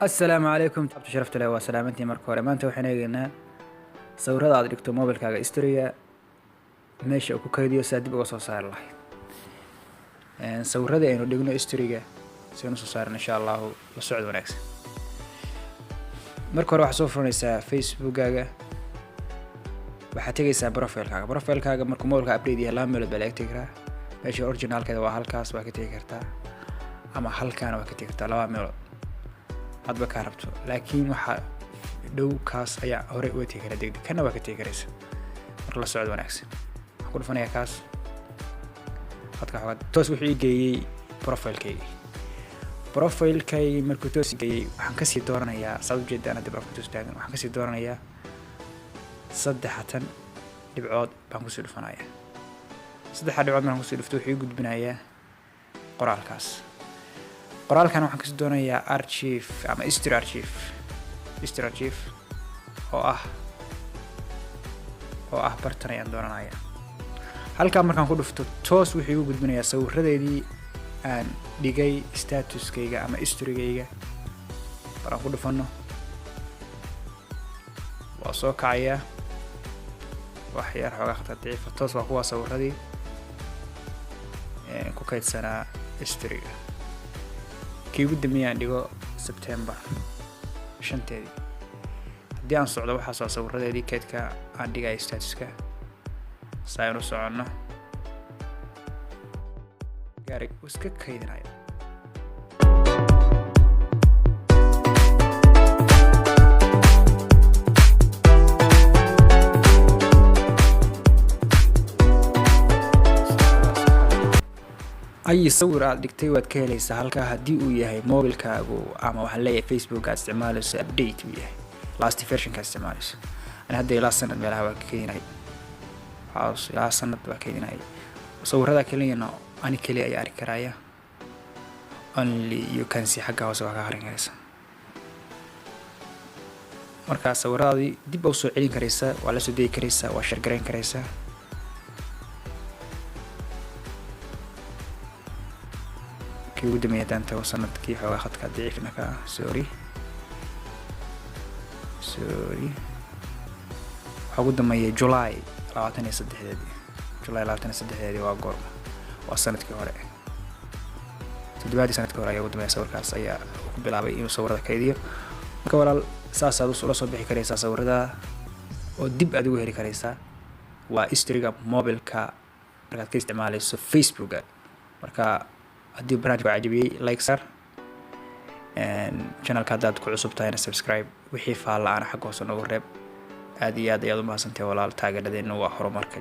Asalaamu calaykum, abtu sharafta leh, waa salaamantii. Marka hore, maanta waxaan eegaynaa sawirada aad dhigto mobilkaaga storyga meesha uu ku kaydiyo, saa dib uga soo saari lahayd sawiradii aynu dhigno storyga, si aynu usoo saaran, insha Allahu. La socod wanaagsan. Marka hore waxaad soo furanaysaa Facebookkaaga, waxaad tegaysaa profilekaaga. Profilekaaga markuu mobilka update yahay, laba meelood baa laga tegi karaa. Meesha originalkeeda waa halkaas, waa ka tegi kartaa, ama halkaana waa ka tegi kartaa. Laba meelood hadba kaa rabto, laakiin waxaa dhow kaas ayaa horey uga tegi karaa degdeg, kana waa ka tegi karaysa. Marka la socod wanaagsan. Waxaan ku dhufanayaa kaas khadka xogaa. Toos wuxuu ii geeyey profilekaygi. Profilekaygi markuu toos geeyey, waxaan kasii dooranayaa, saad ujeedaan hadda profile toos taagan, waxaan kasii dooranayaa saddexatan dhibcood baan kusii dhufanayaa. Saddexa dhibcood markaan kusii dhufto, wuxuu ii gudbinayaa qoraalkaas. Qoraalkan waxaan kasii doonayaa archive ama story archive, story archive oo ah bartan ayaan dooranaya. Halkaa markaan ku dhufto, toos wuxuu igu gudbinayaa sawiradeedii aan dhigay statuskayga ama storygayga. Maraan ku dhufano, waa soo kacayaa. Wax yar xoogaa khadka daciifa. Toos waa kuwaa sawiradii ku kaydsanaa storyga. Kii ugu dambeeyay aan dhigo September 5-teedii. Haddii aan socdo, waxaas waa sawiradeedii kaydka aan dhigaya statuska. Saa aynu soconno, gaarig uu iska kaydinayo. Ay sawir aad dhigtay waad ka helaysaa halkaa, haddii uu yahay mobilkaagu ama waxaan leeyahay Facebook aad isticmaalayso update uu yahay, last versionka aad isticmaalayso. Ani hadda ilaa sanad meelaha waa ka keydinay, waxaas ilaa sanad waa keydinay. Sawirada keliyana ani keliya ayaa arki karaya, only you can see. Xagga hoose waa ka akhrin karaysa. Marka sawiradaadii dib baa usoo celin karaysaa, waa la soo degi karaysaa, waa share garayn karaysaa. Kii ugu dambeeyay haddaan tago, sanadkii, xoogaa khadka daciifna ka ah, sorry, sorry. Waxaa ugu dambeeyay July 23-deedii. July 23-deedii waa goorma? Waa sanadkii hore, toddobaadii sanadkii hore ayaa ugu dambeeya. Sawirkaas ayaa ku bilaabay inuu sawirada kaydiyo. Marka walaal, saasaad ula soo bixi karaysaa sawirada oo dib aad ugu heli karaysaa. Waa storyga mobilka markaad ka isticmaaleyso Facebooka. Marka haddii barnaamijka cajabiyey, like saar. Channelka haddaad ku cusub tahayna, subscribe. Wixii faalla ana xagga hoose noogu reeb. Aad iyo aad ayaad u mahadsantahay walaal. Taageeradeena waa horumarka.